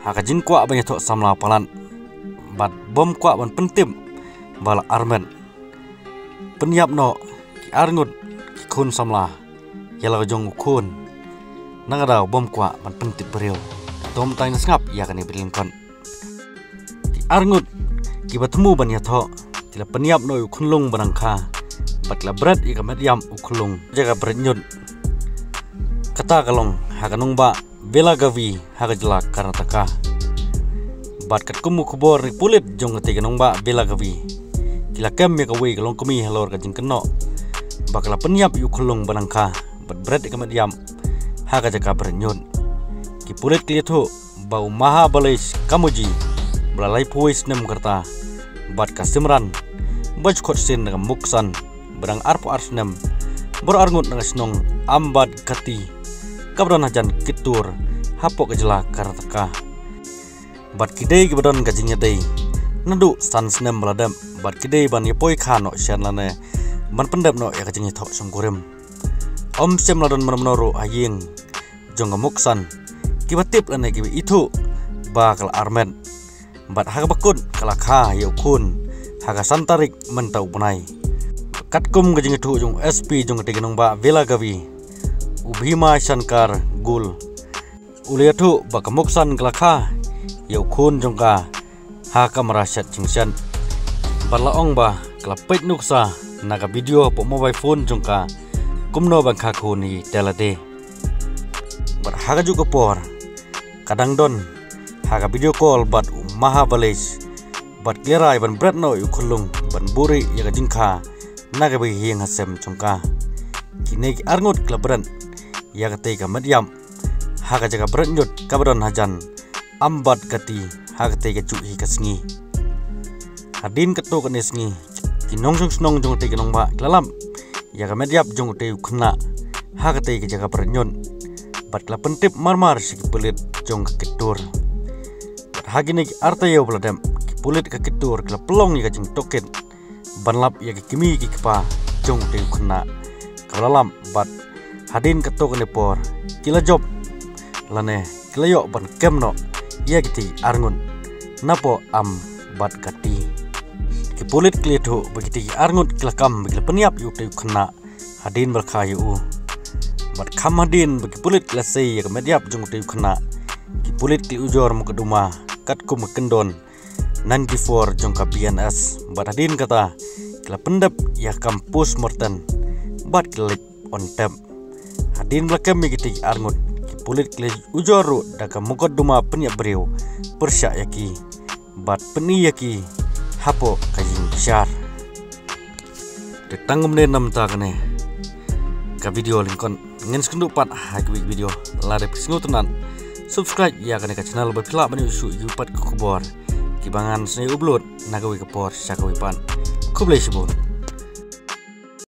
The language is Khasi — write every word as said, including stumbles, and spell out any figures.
ha ka jingkwah ban ïathoh samla palat bad bym kwah ban pyntip ba la armet. Pynïap noh ki arngut ki khun samla ïa la ka jong u khun. Na ka daw bym kwah ban pyntip briew. To mynta ngin sngap ïa kane bad lyngkot. Ki arngut kiba thmu ban ïathoh ki la pynïap noh ïa u khunlung ba dang kha bad ki la bret ïa ka met ïap u khunlung jaka bret ñiut. Kata ka long ha ka nongbah Belagavi ha ka jylla Karnataka. Bad katkum u khubor na ki pulit jong katei ka nongbah Belagavi, ki la kem ïa kawei ka longkmie halor ka jingkynnoh ba ka la pynïap ïa u khunlung ba dang kha bad bret ïa ka met ïap ha ka jaka bret ñiut. Ki pulit ki la ïathuh ba u Mahabalesh Kamoji ba la laiphew wei snem ka rta bad ka Simran ba ju khot sien da ka Muksan ba dang arphew ar snem, baroh arngut na ka shnong Ambadgati kaba don hajan Kittur hapoh ka jylla Karnataka. Bad ki dei kiba don ka jingïadei naduh san snem ba la dep bad ki dei ban ïa poi kha noh shen lane ban pyndep noh ïa ka jingïathoh shongkurim. Ym shym la don mano mano ruh ha ïing jong ka Muksan kiba tip lane kiba ithuh ba ka la armet. Bad ha kaba kut ka la kha ïa u khun ha ka san tarik mynta u bnai. Katkum ka jingïathuh jong u S P jong katei ka nongbah Belagavi, u Bhima Shankar Gul, u la ïathuh ba ka Muksan ka la kha ïa u khun jong ka ha ka kamra shet jingshet. Bad la ong ba ka la peit nuksa na ka video hapoh mobile phone jong ka kumno ban kha khun hi te lade. Bad ha kajuh ka por ka dang don ha ka video call bad u Mahabalesh bad ki la rai ban bret noh ïa u khunlung ban buhrieh ïa ka jingkha na kaba ïeng ha sem jong ka. Kine ki arngut ki la bret ïa katei ka met ïap ha ka jaka bret ñiut kaba don hajan Ambadgati ha katei kajuh hi ka sngi. Hadien katto katne sngi ki nongshong shnong jong katei ka nongbah ki la lap ïa ka met ïap jong utei u khynnah ha katei ka jaka bret ñiut bad ki la pyntip marmar sha ki pulit jong ka Kittur. Bad ha kine ki ar taïew ba la dep ki pulit ka Kittur ki la pynlong ïa ka jingtohkit ban lap ïa ki kmie ki kpa jong utei u khynnah kaba la lap bad hadien katto katne por ki la jop lane ki la ïoh ban kem noh ïa kitei ki arngut napoh Ambadgati. Ki pulit ki la ïathuh ba kitei ki arngut ki la kam ba ki la pynïap ïa utei u khynnah hadien ba la kha ïa u. Bad kham hadien ba ki pulit ki la sei ïa ka met ïap jong utei u khynnah, ki pulit ki la ujor mukotduma katkum ka kyndon ninety-four jong ka B N S bad hadien kata ki la pyndep ïa ka kam postmortem bad ki la leit on tep. Hadien ba la kem ïa kitei ki arngut, ki pulit ki la ujor ruh da ka mukotduma pynïap briew pyrshah ïa ki bad pyni ïa ki hapoh ka jingbishar. Te tang kumne na mynta kane ka video lyngkot, ngin sa ïakynduh pat ha kawei ka video. Lada phi sngewtynnat, subscribe ïa kane ka channel ba phi lah ban ïoh shuh ïa ki pat ki khubor kiba ngan sa ïa upload na kawei ka por sha kawei pat. Khublei shibun.